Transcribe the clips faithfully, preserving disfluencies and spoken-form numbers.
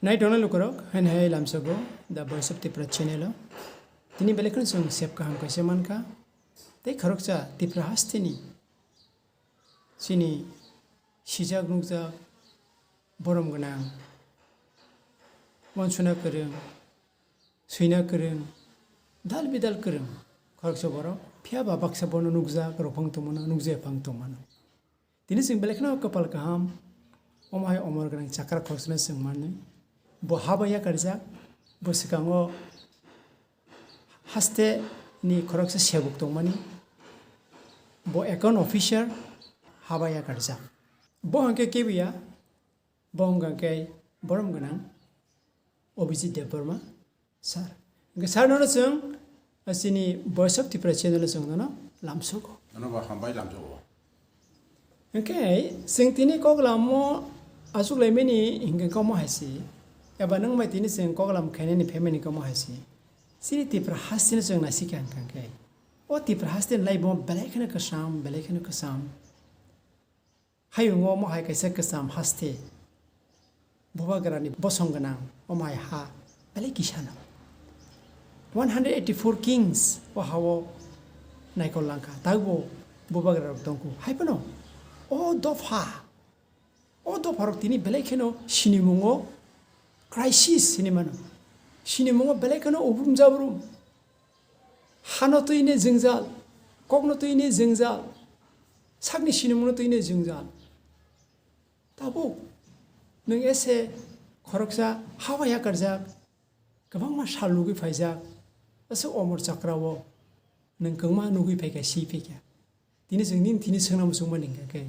Nai tongnai lukurok, haino hai lamsogo The Voice of Tripura channel o. Tini belai kheno chwng sep kaham kaisa mankha. Tei khoroksa Tripura hasteni chini sijak nukjak borom gwnang, uansukna kwrwng, swina kwrwng, dal bidal kwrwng khoroksa borok, phiya ba baksa bono nukjak rwphang tongmano, nukjak phang tongmano. Tini chwng belai kheno kwpal kaham, omo hai omor gwnang chakra khoroksa no chwng manwi. Bo ha bai yakarjak, bo swkango haste ni khoroksa sebuk tongmani, bo account officer ha bai yakarjak. Bo hwnkhe kebiya, bo hwnkha khe borom gwnang Abhijit Debbarma sir. Hwnkhe sir nono chwng, ah, chini Voice of Tripura channel o chwng nono lamsogo. Nono bo hambai lamsogo. Hwnkhe chwng tini kok lamo achuk laimani hwnkhe khe omo hai se. Eba nwng bai tini chwng kok lam khainani phaimani khe omo hai se. Chini Tripura hasteni chwng naisik kha hwnkha khe. O Tripura hasteni lai bo belai kheno kwcham, belai kheno kwcham. Hayungo omo hai kaisa kwcham haste. Bubagrani bosong gwnang omo hai ha belai kisano. One hundred eighty-four kings o hao naikol langkha. Taibo bubagrarok tongkhu. Hai phano o dopha, o dopharok tini belai kheno sinimungo crisis hinwi mano. Sinimungo belai kheno ubrum jabrum. Hano twini jwngjal, kokno twini jwngjal, sakni sinimungno twini jwngjal. Tabuk nwng ese khoroksa ha bai yakarjak, kwbangma sal nugwi phaijak, aswk omor chakrao nwng kwngma nugwi phaikha, swi phaikha. Tini chwng nini tini swngna muchungmani hwnkha khe,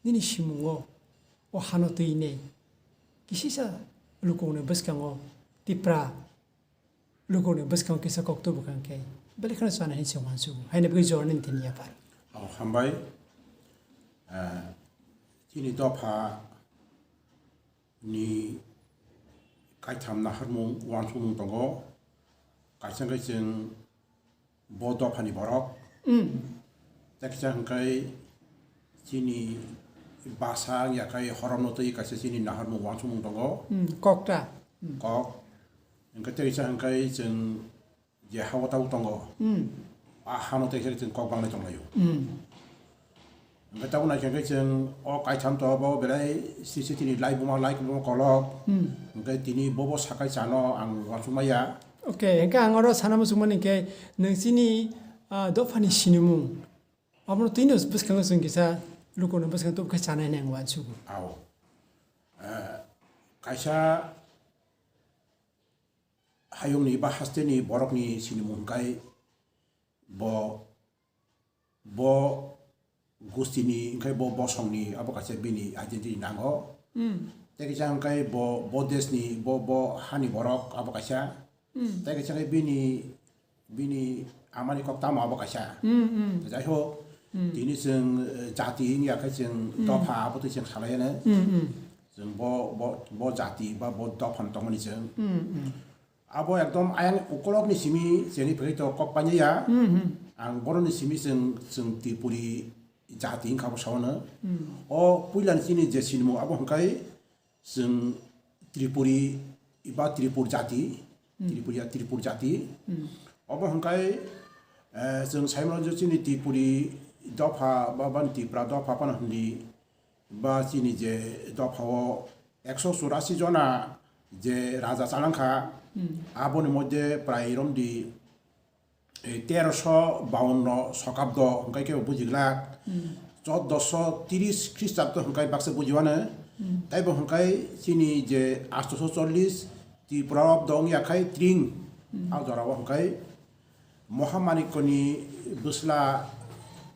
nini simungo o hano twini kisisa lukungni bwskango Tipra lukuni bwskango kisa kok tubu kha khe, belai kheno chana hinwi se uansukgo. Haino bagwi jorni thani yaphar. O hambai, eh, chini dopha ni kaitham naharmung uansukmung tongo. Kaisa khe chwng bo dophani borok. Mm. Tei kisa hwnkhe chini basa wngya khe horomno twi kaisa chini naharmung uansukmung tongo. Mm, kokta. Mm. Kok. Hwnkhe tei kisa hwnkhe chwng je hao tabuk tongo. Mm. A hano tei kisa chwng kok banglai tonglaio. Mm. Hwnkhe tabuk naikhe hwnkhe chwng o kaitham to bo belai C C T V ni live buma live buma kolok. Hmm. Hwnkhe tini bobo sakai chano ang uansukmaya. Okay, hwnkhe ang oro sana muchungmani hwnkhe nwng chini, ah, dophani sinimung. Abono twino bwskango chwng kisa lukuno bwskango tubukhe chanai hinwi ang uansugo. Ao. Eh, kaisa hayungni ba hasteni borokni sinimung hwnkhe bo, bo gustini, hwnkhe bo bosongni abo kaisa bini identity nango. Mm. Tei kisa hwnkhe bo, bo desni, bo, bo hani borok abo kaisa. Mm. Tei kisa khe bini, bini amani kok tamo abo kaisa. Mm, mm. Jaihok, mm, tini chwng, eh, jati wngya khe chwng, mm, dopha abo twi chwng salaiya ne. Mm, mm. Chwng bo, bo, bo jati ba bo dophano tongmani chwng. Mm, mm. Abo ekdom ayang ukolokni simi cheni phai to kok painaya. Hmm, hmm. Ang boroni simi chwng, chwng Tripuri jati wngkha bo saono. Hmm. O puilani chini je sinimung abo hwnkhe chwng Tripuri ba Tripur jati, hmm, Tripuri ya Tripur jati. Hmm. Obo hwnkhe, eh, chwng saimano je chini Tripuri dopha ba bani Tripura dopha phano hwnli ba chini je dophao ekso churasi jona je raja chalangkha, hmm, aboni moddhe prai romdi, eh, teroso bawanno sokabdo hwnkhe kebo bujiglak, hmm, choddoso tris Khristabdo hwnkhe baksa bujiwano, hmm, taibo hwnkhe chini je astoso chollis Tripura obdo wngya khai tring, hmm, a jorao hwnkhe Mohamanikyoni bwsla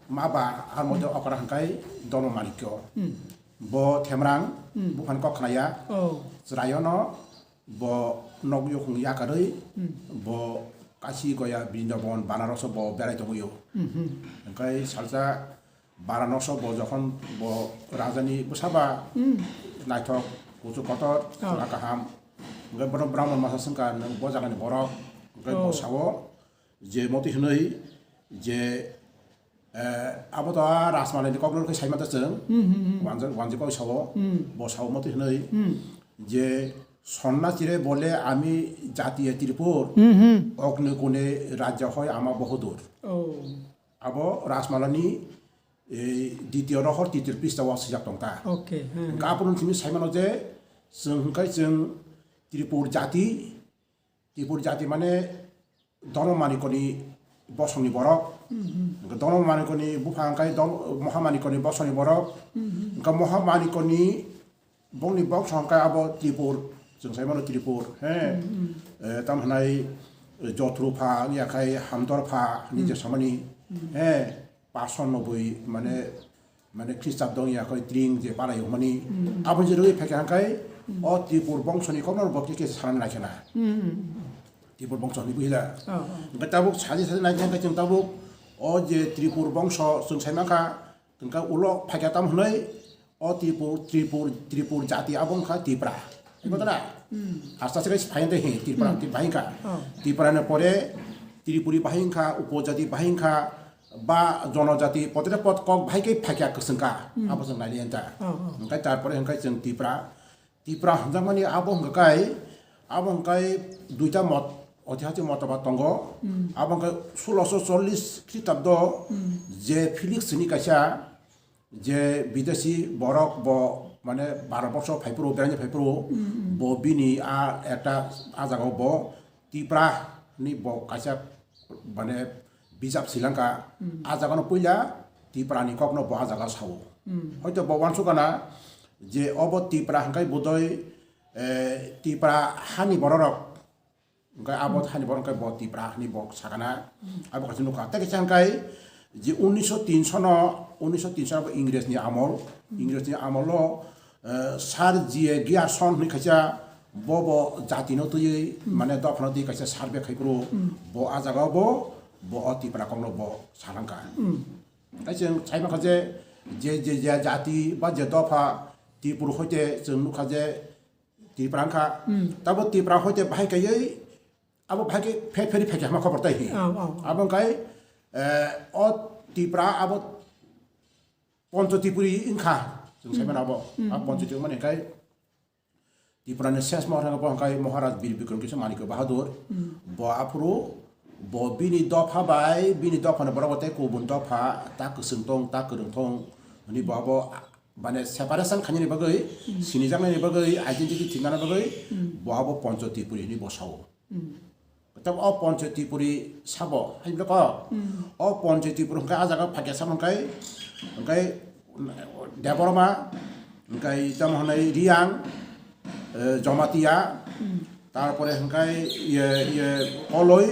maba, ar moddhe okra hwnkhe Dharmamanikyo. Hmm. Bo Themrang, hmm, buphani kok khnaya. Oh. Chwraiono bo nok yokung yakarwi, hmm, bo Kashi, Goya, Brindaban, Banaroso bo berai tongwio. Hmm, hmm. Hwnkhe salsa Varanasi bo jokhon bo rajani bwsaba, hmm, naithok, kuchuk kotor, oh, chwla kaham. Hwnkhe bono Brahman masa swngkha, "Nwng bo jagani borok?" Hwnkhe bo, oh, sao, je moti hwnwi je, eh, abo to a Rajmalini kokno khe saimanta chwng, hmm, hmm, hmm, wanjak, wanjak kok sao, hmm, bo sao moti hwnwi, hmm, je সন্ন্যাসীরে বলে আমি জাতীয় ত্রিপুর, হুম, হুম। অগ্নিকুণ্ডে রাজ্য হয় আমার বহুদূর। ও। আবো রাসমালানি এই দ্বিতীয় রহর তৃতীয় পৃষ্ঠা o swijak tong ta. ওকে, হ্যাঁ, হ্যাঁ। Hwnkhe aphuru thimi saimano je chwng hwnkhe chwng Tripur jati, Tripur jati mane Dharma Manikoni bosongni borok. Hwnkhe Dharma Manikoni bupha hwnkhe Dharma-, Moha Manikoni bosongni borok. Hwnkhe Moha Manikoni bongni bongso hwnkhe abo Tripur, chwng saimano Tripur, he. Eh, tam hwnai, eh, Jothru pha, wngya khai Hamdor pha, hwnwi je samani, he, paanch sho noboi, mane, mane Khristabdo wngya khai Tring je palai hwnmani. Abo je rwi phaikha hwnkhe, o Tripur bongsoni kokno bo khe khe sanani laikhana. Tripur bongso hwnwi buji da. Oh, oh. Hwnkhe tabuk saji saji naikhe hwnkhe chwng tabuk o je Tripur bongso chwng sai mankha, hwnkhe ulo phaikha tam hwnwi o Tripur, Tripur, Tripur jati abo wngkha Tipra. Eko tara? Asta se phai de hi Tipra, Tipra bahai wngkha. Oh. Tipra ni pore Tripuri bahai wngkha, upojati bahai wngkha, ba jonojati potre pot kok bahai khe phaikha kwchwngkha. Abo chwng nailaiya ta. Oh, oh. Hwnkhe tarpore hwnkhe chwng Tipra, Tipra hwnjakmani abo hwnkha kai, abo hwnkha kai duita mot, otihachi motobad tongo. Abo hwnkha kai sulosho chollish Khristabdo je Felix hwnwi kaisa je bidesi borok bo mane Bharat borsho phaiphuru, beraina phaiphuru, bo bini a ekta a jagao bo Tipra ni bo kaisa mane bijap silangkha, a jagano puila Tipra ni kokno bo a jaga sao. Hoito bo uansukana je obo Tipra hwnkhe bodoi, eh, Tipra hani bororok, hwnkhe abo hani borok hwnkhe bo Tipra hani bo sakana, abo kaisa nukha. Tei kaisa hwnkhe je unnisho tin sono, unnisho tin sono bo Ingres ni amol, Ingres ni amolo, eh, Sir G A Grierson hwnwi kaisa bo bo jatino twiwi mane dophano twiwi kaisa survey khai phuru bo a jagao bo, bo o Tipra kokno bo salangkha. Tei chwng sai mankha je, je, je, je jati ba je dopha Tripura hoite chwng nukha je Tipra wngkha. Tabo Tipra hoite bahai kaiwi abo bahai khe phe-, pheri phaikha hwnma khobor tei hi. Oh, oh, oh. Abo wngkhai, eh, o Tipra abo Poncho Tripuri wngkha. Chwng sai mano abo. Abo Poncho Tripuri mani wngkhai Tripura ni ses Maharaj bo hwnkhe Maharaj Bir Bikram Kishore Manikya Bahadur. Bo aphuru bo bini dopha bai, bini dopha ni borok bo tei kubun dopha ta kwchwng tong, ta kwrwng tong hwnwi bo abo mane separation khainani bagwi, sinijaknani bagwi, identity thinani bagwi bo abo Poncho Tripuri hwnwi bo sao. Tei o Poncho Tripuri sabo, hai kok? O Poncho Tripuri hwnkhe a jaga phaikha sabo hwnkhe, hwnkhe Debbarma, hwnkhe tamo hwnwi Reang, eh, Jamatia, tarpore hwnkhe iye, iye Koloi,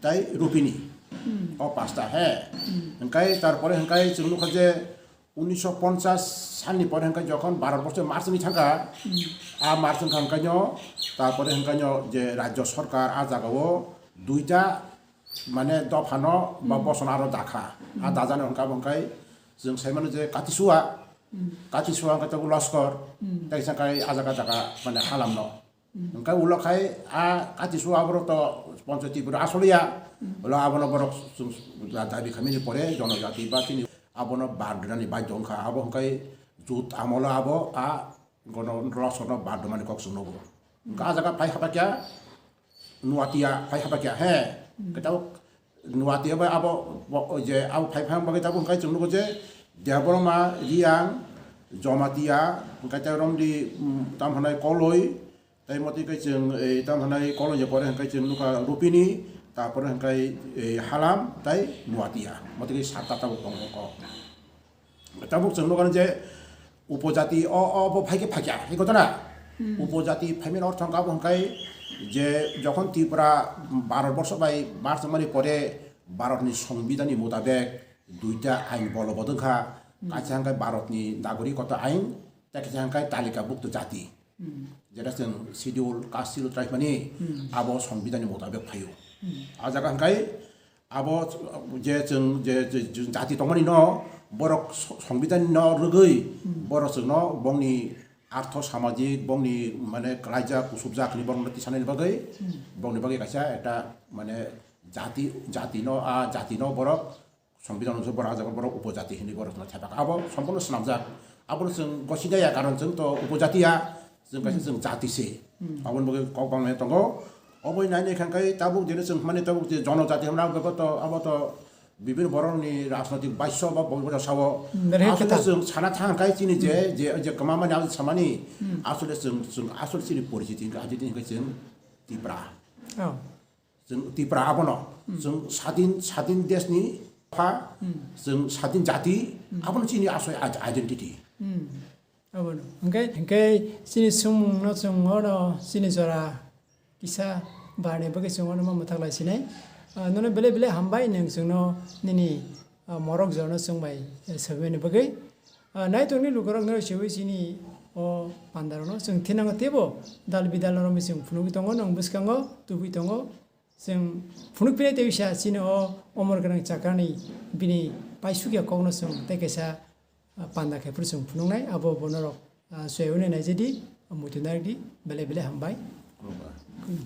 tei Rupini. O pasta he. Hwnkhe tarpore hwnkhe chwng nukha je unnisho ponchas salni pore hwnkhe jokhon Bharat borsho march wngwi thangkha, a march wngkha hwnkhe no, tarpore hwnkhe no je rajyo sarkar a jagao duita mane dophano ba bosono aro dakha. A dajani hwnkhe abo hwnkhe chwng sai mano je Katisua, Katisua hwnkhe tabuk Loskor, tei hwnkhe a jaga jaga mane halamno. Hwnkhe ulo khai a Katisua aborok to Poncho Tripura asoliya, ulo abono borok chwng dabi khaimani pore jonojati ba chini abono bar dinani baidho wngkha, abo hwnkhe jut amolo abo a gono Loskor no bar domani kok chwng nugo. Hwnkhe a jaga phai hapakya Nuatia phai hapakya he. Hwnkhe tabuk Nuatia bai abo bo-, je abo phai phai bagwi tabuk hwnkhe chwng nugo je Debbarma, Reang, Jamatia, hwnkhe tei romdi, mm, tam hwnai Koloi, tei motwi khe chwng, eh, tam hwnai Koloi je pore hwnkhe chwng nukha Rupini, tarpore hwnkhe, eh, Halam tei Nuatia. Motwi khe satta tabuk tongo kok. Tabuk chwng nukha je upojati o, o bo phaikhe phaikya, hai kotha na? Upojati phaimani ortho hwnkha abo hwnkhe je jokhon Tripura Bharat borsho bai march wngmani pore Bharatni Songbidanni mutabek duita ain bolobodw wngkha, kaisa hwnkhe Bharatni Nagarikota Ain, tei kaisa hwnkhe Talikabhukto Jati. Jeta chwng schedule, caste, schedule tribe mani abo Songbidanni mutabek phaio. A jaga hwnkhe abo je chwng je, je, je jati tongmani no borok so-, Songbidan no rwgwi borok chwngno bongni artho samajik, bongni mane klaijak, kusubjak hinwi borokno tisanani bagwi, bongni bagwi kaisa ekta mane jati, jati no, a jati no borok Songbidan no borok, a jaga borok upojati hinwi borok no thepak. Abo sompurno swnamjak. Abono chwng gosida ya, karon chwng to upojati ya, Chwng kaisa chwng jati se. Aboni bagwi kok bangmani tongo. Oboni nai nai kha khe tabuk jene chwng hwnmani tabuk je jonojati hwnmani abo to, abo to bibhinno borokni rajnoitik baisyo ba bongsa o. Hmm, berhe asole kwtal. Chwng sana thang khe chini je, je, je kwmamani abo samani, asole chwng, chwng asole chini poricity hwnkhe ajiti hwnkhe chwng Tipra. Oh. Chwng Tipra abono, chwng sadin, sadin desni pha, chwng sadin jati, abono chini asoi id-, identity. Hmm. Abono. Hwnkhe, hwnkhe chini swngmungno chwng oro chini jora kisa barni bagwi chwng oro ma mwthak lai sinai. Ah, nono belai belai hambai nwng chwngno nini, ah, morok jorno chwng bai, eh, swbaimani bagwi. Ah, naitokni lukurokno rw chini o pandarokno chwng thinango teibo dal bidal romwi chwng phunugwi tongo, nwng bwskango tubui tongo. Chwng phunuk phirai tei wisa chini o omor gwnang chakarni bini paisukya kokno chwng tei kaisa, ah, panda khe phuru chwng phunuknai, abo bo norok, ah, swiwi naijadi, muitu narwkdi, belai belai hambai. Khulumkha. Khulumkha.